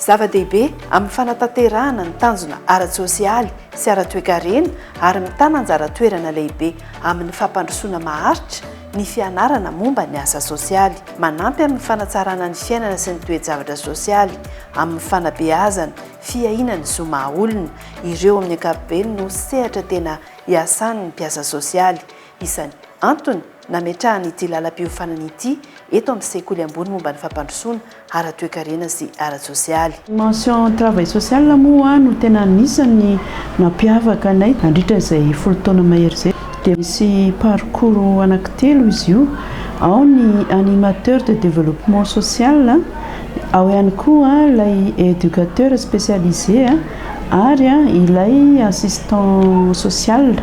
Zava-dehibe amin'ny fanatanterahana ny tanjona ara-tsosialy sy ara-toekarena ary mitana anjara toerana lehibe amin'ny fampandrosoana maharitra ny fianarana momba ny asa sosialy. Manampy amin'ny fanatsarana ny fiainana sy ny toe-javatra sosialy, amin'ny fanabeazana, fiahiana ny zo maha-olona, ireo amin'ny ankapobeny no sehatra tena iasan'ny mpiasa sosialy. Isany antony nametrahana ity lalam-piofanana ity eto amin'ny sekoly ambony momba ny fampandrosoana ara-toekarena sy ara-tsosialy. Mention travail social moa no tena anisan'ny nampiavaka anay nandritra izay 10 taona mahery izay. Dia misy parcours anankitelo izy io, ao ny animateur de développement social, ao ihany koa ilay éducateur spécialisé ary ilay assistant social.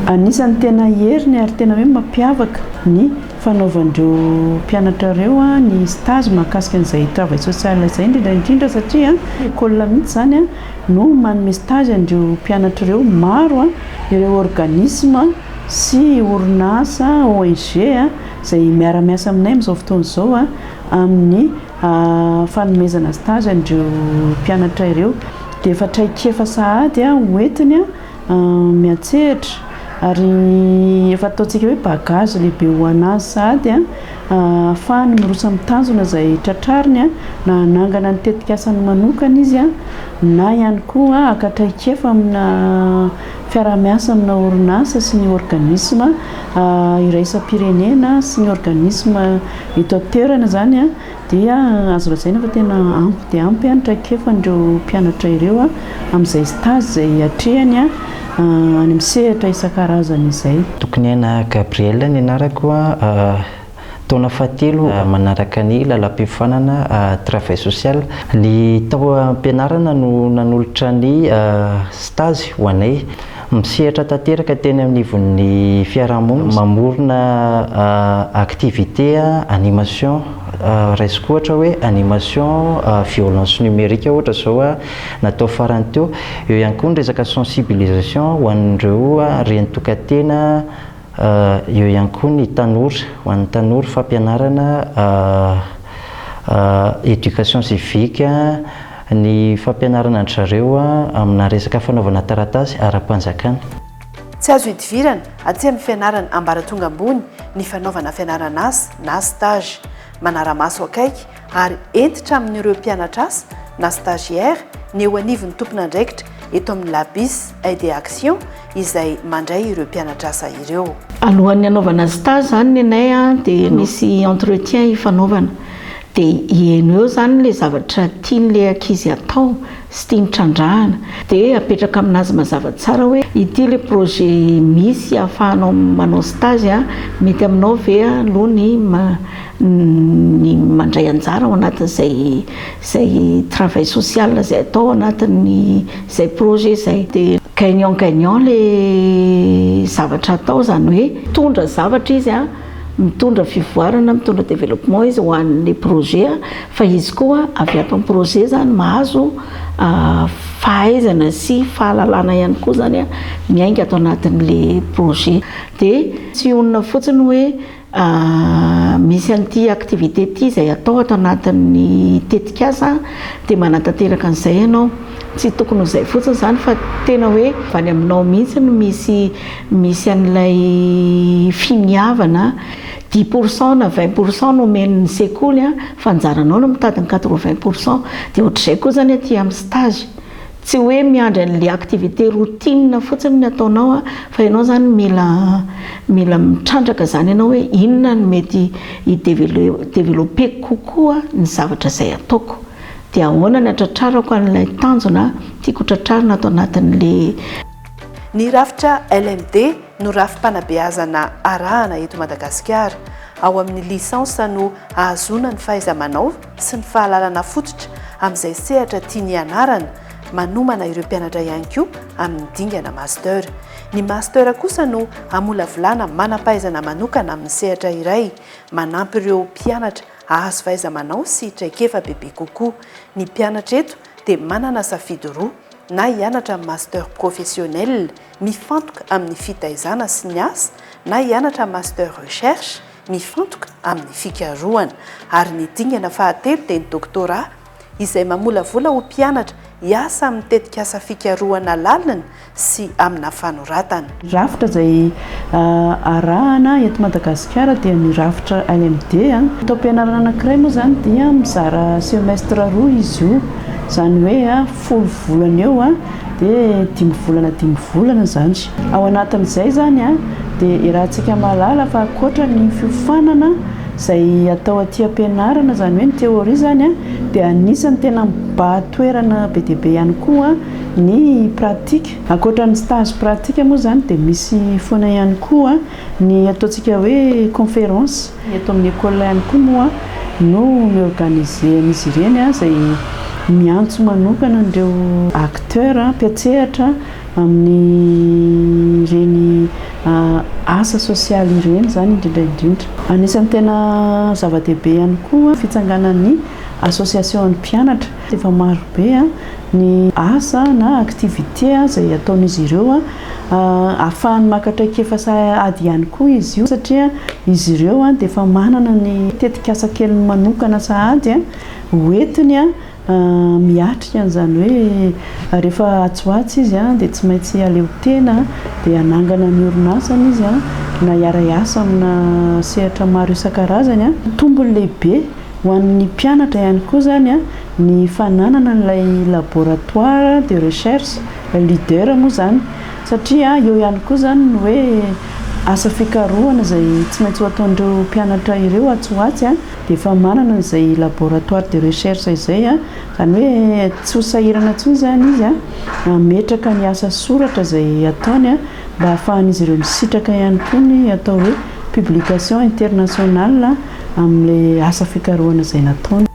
Anisan'ny tena heriny ary tena hoe mampiavaka ny fanaovan'ireo mpianatra ireo ny stage mahakasika an'izay travail social izay indrindra indrindra satria école mihitsy izany no manome stage an'ireo mpianatra ireo. Maro ireo organisme sy orinasa, ONG izay miara-miasa aminay amin'izao fotoana izao amin'ny fanomezana stage an'ireo mpianatra ireo. Dia efa traikefa sahady hoentiny miantsehatra ary efa ataontsika hoe bagage lehibe ho an'azy sahady ahafahany miroso amin'ny tanjona izay tratrariny na hanangana ny tetikasany manokana izy na ihany koa haka traikefa amina fiaraha-miasa amina orinasa sy ny organisme iraisam-pirenena sy ny organisme eto an-toerana izany dia azo lazaina fa tena ampy dia ampy ny traikefan'ireo mpianatra ireo amin'izay stage izay atrehany any amin'ny sehatra isan-karazany izay. Tokoniaina Gabriel ny anarako, taona fahatelo manaraka ny lalam-piofanana travail social. Ny tao am-pianarana no nanolotra ny stage ho anay. Misehatra tanteraka teny anivon'ny fiarahamonina, mamorona activité animation, raisiko ohatra hoe animation violence numérique ohatra izao natao farany teo. Eo ihany koa ny resaka sensibilisation ho an'ireo reny tokan-tena, eo ihany koa ny tanora, ho an'ny tanora fampianarana éducation civique, ny fampianarana an-dry zareo amina resaka fanaovana taratasy ara-panjakana. Tsy azo idivirana aty amin'ny fianarana ambaratonga ambony ny fanaovana fianaran'asa na stage. Manara-maso akaiky ary hentitra amin'ireo mpianatra asa na stagiaire ny eo anivon'ny tompon'andraikitra eto amin'ny Labis Aide et Action izay mandray ireo mpianatra asa ireo. Alohan'ny hanaovana stage izany ny anay dia misy entretien ifanaovana. Dia heno eo izany ilay zavatra tian'ilay ankizy atao sy tiany trandrahana. Dia apetraka aminazy mazava tsara hoe ity ilay projet misy ahafahanao manao stage an, mety aminao ve aloha ny ny mandray anjara ao anatin'izay izay travail social izay atao ao anatin'izay projet izay. Dia gagnant gagnant ilay zavatra atao, izany hoe mitondra zavatra izy an. Mitondra fivoarana, mitondra développement izy ho an'ny projet fa izy koa avy ato amin'ny projet zany mahazo fahaizana sy fahalalana ihany koa zany miainga ato anatin'le projet. Dia tsy honina fotsiny hoe misy an'ity activité ity izay atao ato anatin'ny tetikasa dia manatanteraka an'izay ianao. Tsy tokony ho izay fotsiny izany fa tena hoe avy any aminao mihitsy no misy misy an'ilay finiavana, 10% na 20% no omen'ny sekoly fa anjaranao no mitady ny 80%. Dia ohatr'izay koa izany aty amin'ny stage. Tsy hoe miandry an'ilay activité routine fotsiny ny ataonao fa ianao izany mila mila mitrandraka izany ianao hoe inona no mety hi-developper-ko kokoa ny zavatra izay ataoko. Dia ahoana ny hatratrarako an'ilay tanjona tiako hotratrarina ato anatin'ilay. Ny rafitra LMD no rafi-panabeazana arahana eto Madagasikara. Ao amin'ny licence no ahazoana ny fahaiza-manao sy ny fahalalana fototra amin'izay sehatra tiany hianarana, manomana ireo mpianatra ihany koa amin'ny dingana master. Ny master kosa no hamolavolana manam-pahaizana manokana amin'ny sehatra iray, manampy ireo mpianatra Hahazo fahaiza-manao sy traikefa bebe kokoa. Ny mpianatra eto dia manana safidy roa, na hianatra Master professionnel mifantoka amin'ny fitaizana sy ny asa, na hianatra Master recherche mifantoka amin'ny fikarohana. Ary ny dingana fahatelo dia ny doctorat. izay mamolavola ho mpianatra hiasa amin'ny tetikasa fikarohana lalina sy amina fanoratana. Ny rafitra izay arahana eto Madagasikara dia ny rafitra LMD. Ny taom-pianarana anankiray moa izany dia mizara semestre roa izy io, izany hoe folo volana eo dia dimy volana dimy volana izany. Ao anatin'izay izany dia iarahantsika mahalala fa ankoatra ny fiofanana izay atao aty am-pianarana, izany hoe ny théorie izany dia anisan'ny tena mibahan-toerana be dia be ihany koa ny pratique. Ankoatra ny stage pratique moa izany dia misy foana ihany koa ny ataontsika hoe conférence. Eto amin'ny école ihany koa moa no mi-organiser an'izy ireny izay miantso manokana an'ireo acteurs mpiantsehatra amin'ireny asa sosialy ireny izany indrindra indrindra. Anisan'ny tena zava-dehibe ihany koa fitsanganan'ny association an'ny mpianatra. Efa maro be ny asa na activité izay ataon'izy ireo ahafahany maka traikefa sahady ihany koa izy io satria izy ireo dia efa manana ny tetikasa keliny manokana sahady hoentiny miatrika an'izany hoe rehefa atsy ho atsy izy dia tsy maintsy aleo tena dia hanangana ny orinasany izy na hiara-hiasa amina sehatra maro isan-karazany. Tombony lehibe ho an'ny mpianatra ihany koa izany ny fananana an'ilay laboratoire de recherche, leader moa izany, satria eo ihany koa izany ny hoe asa fikarohana izay tsy maintsy ho ataon'ireo mpianatra ireo atsy ho atsy dia efa manana an'izay laboratoire de recherche izay, izany hoe tsy ho sahirana intsony izany izy hametraka ny asa soratra izay ataony mba hahafahan'izy ireo misitraka ihany koa ny atao hoe publication internationale amin'ilay asa fikarohana izay nataony.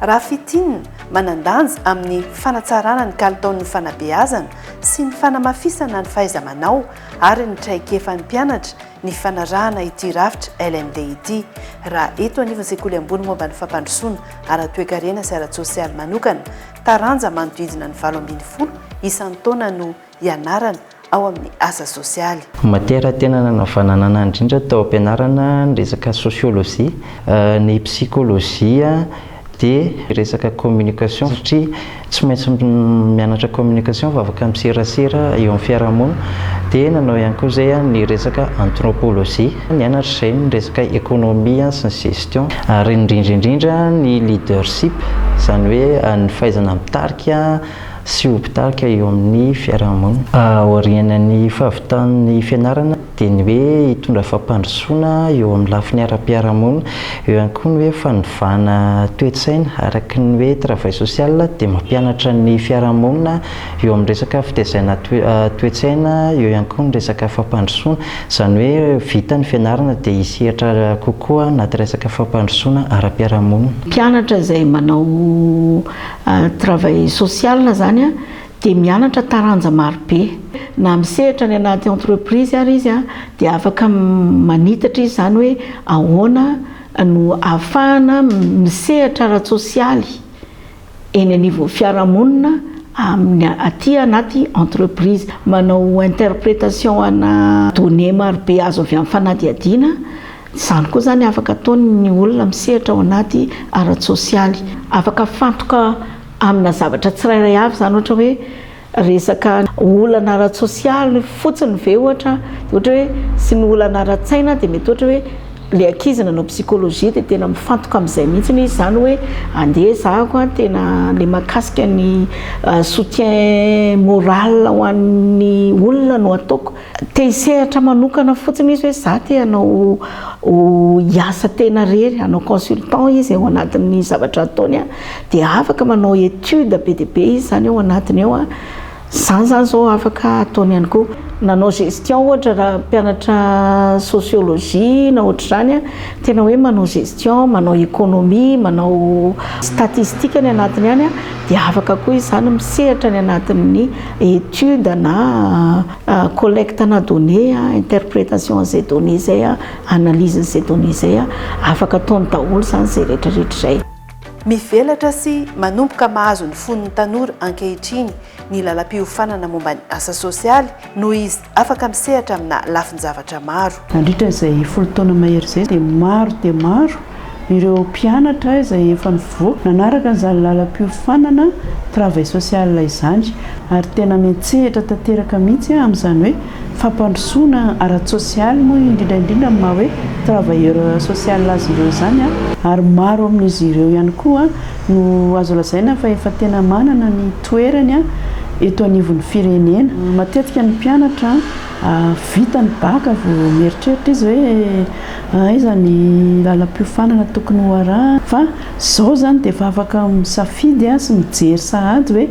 Raha fintinina, manan-danja amin'ny fanatsarana ny kalitaon'ny fanabeazana sy ny fanamafisana ny fahaiza-manao ary ny traikefan'ny mpianatra ny fanarahana ity rafitra LMD ity. Raha eto anivon'ny sekoly ambony momba ny fampandrosoana ara-toekarena sy ara-tsosialy manokana, taranja manodidina ny 18 isan-taona no ianarana ao amin'ny asa sosialy. Matière tena nanavanana indrindra tao am-pianarana ny resaka sociologie, ny psychologie dia resaka communication satria tsy maintsy mianatra communication vao afaka miserasera eo amin'ny fiarahamonina, dia nanao ihany koa izay ny resaka anthropologie, nianatra izay ny resaka économie sy ny gestion ary indrindra indrindra ny leadership izany hoe ny fahaizana mitarika sy ho mpitarika eo amin'ny fiarahamonina. Aorianan'ny fahavitan'ny fianarana dia ny hoe hitondra fampandrosoana eo amin'ny lafiny ara-piarahamonina, eo ihany koa ny hoe fanovana toe-tsaina araka ny hoe travail social dia mampianatra ny fiarahamonina eo amin'ny resaka fitaizana toe-tsaina, eo ihany koa ny resaka fampandrosoana, izany hoe vita ny fianarana dia hisehatra kokoa anaty resaka fampandrosoana ara-piarahamonina. Mpianatra izay manao Travail social zany dia mianatra taranja maro be. Na misehatra any anaty entreprise ary izy dia afaka manitatra izy zany hoe ahoana no ahafahana misehatra ara-tsosialy eny anivon'ny fiarahamonina amin'ny aty anaty entreprise. Manao interprétation ana données maro be azo avy amin'ny fanadihadiana. Izany koa izany afaka ataon'ny olona misehatra ao anaty ara-tsosialy. Afaka afantoka amina zavatra tsirairay avy izany, ohatra hoe resaka olana ara-tsosialy fotsiny ve ohatra, dia ohatra hoe sy ny olana ara-tsaina dia mety ohatra hoe ilay ankizy nanao psychologie dia tena mifantoka amin'izay mihitsy izy izany hoe andeha ezahako an, tena ilay mahakasika ny soutien moral ho an'ny olona no ataoko. Te hisehatra manokana fotsiny izy hoe za te hanao hiasa tena rery, hanao consultant izy ao anatin'ny zavatra ataony an, dia afaka manao étude be dia be izy zany ao anatiny ao an, zany zany zao afaka ataony ihany koa. Nanao gestion ohatra raha mpianatra sociologie na ohatr'izany an, tena hoe manao gestion, manao économie, manao statistique any anatiny any an, dia afaka koa izy zany misehatra any anatin'ny étude na collecte ana données, interprétation an'izay données izay, analyse an'izay données izay, afaka ataony daholo izany izay rehetra rehetra izay. Mivelatra sy manomboka mahazo ny fon'ny tanora ankehitriny ny lalam-piofanana momba ny asa sosialy noho izy afaka misehatra amina lafin-javatra maro. Nandritra izay folo taona mahery izay dia maro dia maro ireo mpianatra izay efa nivoaka nanaraka an'izany lalam-piofanana travail social izany ary tena miantsehatra tanteraka mihitsy amin'izany hoe fampandrosoana ara-tsosialy moa indrindra indrindra amin'ny maha hoe travailleur social azy ireo izany ary maro amin'izy ireo ihany koa no azo lazaina fa efa tena manana ny toerany eto anivon'ny firenena. Matetika ny mpianatra vita ny bac vao mieritreritra izy hoe aiza ny lalam-piofanana tokony ho arahana fa izao izany dia efa afaka misafidy sy mijery sahady hoe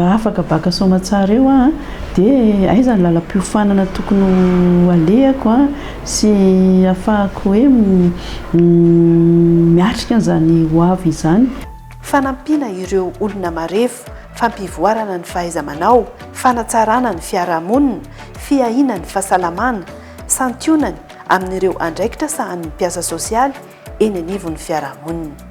raha afaka bac soamatsara eo aho dia aiza ny lalam-piofanana tokony ho alehako sy ahafahako hoe miatrika an'izany ho avy izany. Fanampiana ireo olona marefo, fampivoarana ny fahaiza-manao, fanatsarana ny fiarahamonina, fiahiana ny fahasalamana, santionany amin'ireo andraikitra sahanin'ny mpiasa sosialy eny anivon'ny fiarahamonina.